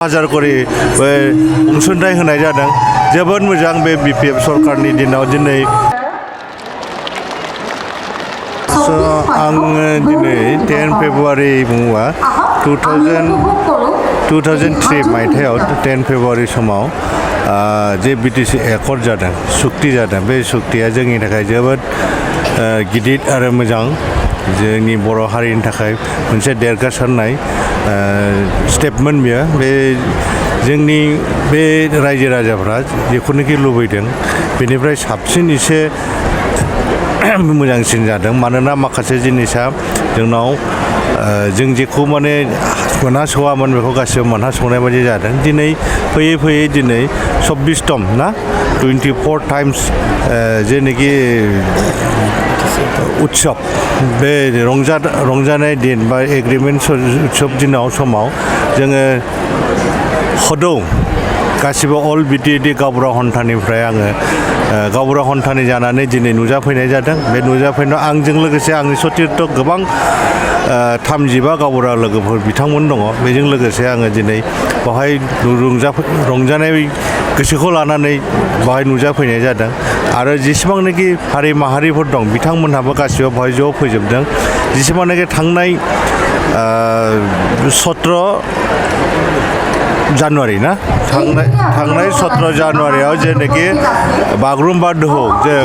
हाजार करि अनसुंथाइ होनाय जादों जोबोद मोजां बे बिपिएफ सरकारनि दिनाव दिनै आङो दिनै 10 फेब्रुवारि मुङा 2003 मायथाइयाव 10 फेब्रुवारि समाव जे बिटिसि एकर्ड जादों सुक्ति जादों बे सुक्तिया जोंनि थाखाय जोबोद गिदिर आरो मोजां जोंनि बर' हारिनि थाखाय मोनसे देरगासारनाय स्टेटमेन्ट बियो बे जोंनि बे रायजो राजाफ्रा जेखौनोखि लुबैदों बेनिफ्राय साबसिन एसे मोजांसिन जादों मानोना माखासे जिनिसा जोंनाव जों जेखौ माने मोनहास'वामोन बेखौ गासिबो मोनहास'नाय बायदि जादों दिनै फैयै फैयै दिनै 24तम ना 24 टाइम्स जेनोखि उत्सव बे रंजानाय दिन बा एग्रिमेन्ट उत्सव दिनाव समाव जोङो हदौ गासिबो अल बिटिएडि गावबुरा हन्थानिफ्राय आङो गावबुरा हन्थानि जानानै दिनै नुजाफैनाय जादों बे नुजाफैनायाव आंजों लोगोसे आंनि सतीर्थ गोबां 35 गावबुरा लोगोफोर बिथांमोन दङ बेजों लोगोसे आङो दिनै बेवहाय रंजानाय गोसोखौ लानानै बेवहाय नुजाफैनाय जादों आरो जेसेबांनाखि हारि माहारिफोर दं बिथांमोनहाबो गासिबो बेवहाय ज' फैजोबदों जेसेबांनाखि थांनाय 17 जानुवारि ना थांनाय 17 जानुवारियाव जेनोखि बागुरुम्बा दोहौ जों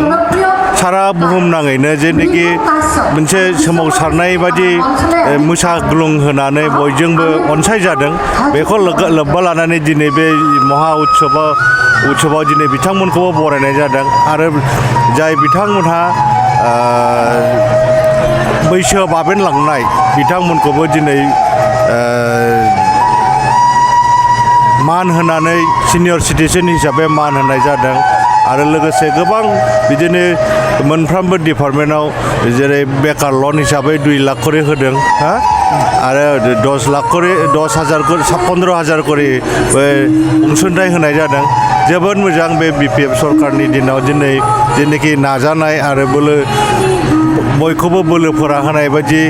सारा बुहुमनाङैनो जेनोखि मोनसे सोमावसारनाय बायदि मोसाग्लुंहोनानै बयजोंबो अनसायजादों बेखौ लोब्बा लानानै दिनै बे महा उत्सवाव दिनै बिथांमोनखौबो बरायनाय जादों आरो जाय बिथांमोनहा बैसोआव बाबेनलांनाय बिथांमोनखौबो दिनै मान होनानै सिनियर सिटिजेन हिसाबै मान होनाय जादों आरो लोगोसे गोबां बिदिनो मोनफ्रोमबो डिपार्टमेन्टआव जेरै बेकार लन हिसाबै 2 लाख करि होदों आरो 10 लाख करि 15,000 करि अनसुंथाइ होनाय जादों जोबोद मोजां बे बिपिएफ सरकारनि दिनाव दिनै जेनोखि नाजानाय आरो बयखौबो बोलोफोरा होनाय बायदि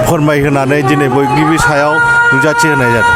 फोरमायहोनानै दिनै बयनिबो सायाव नुजाथि होनाय जादों।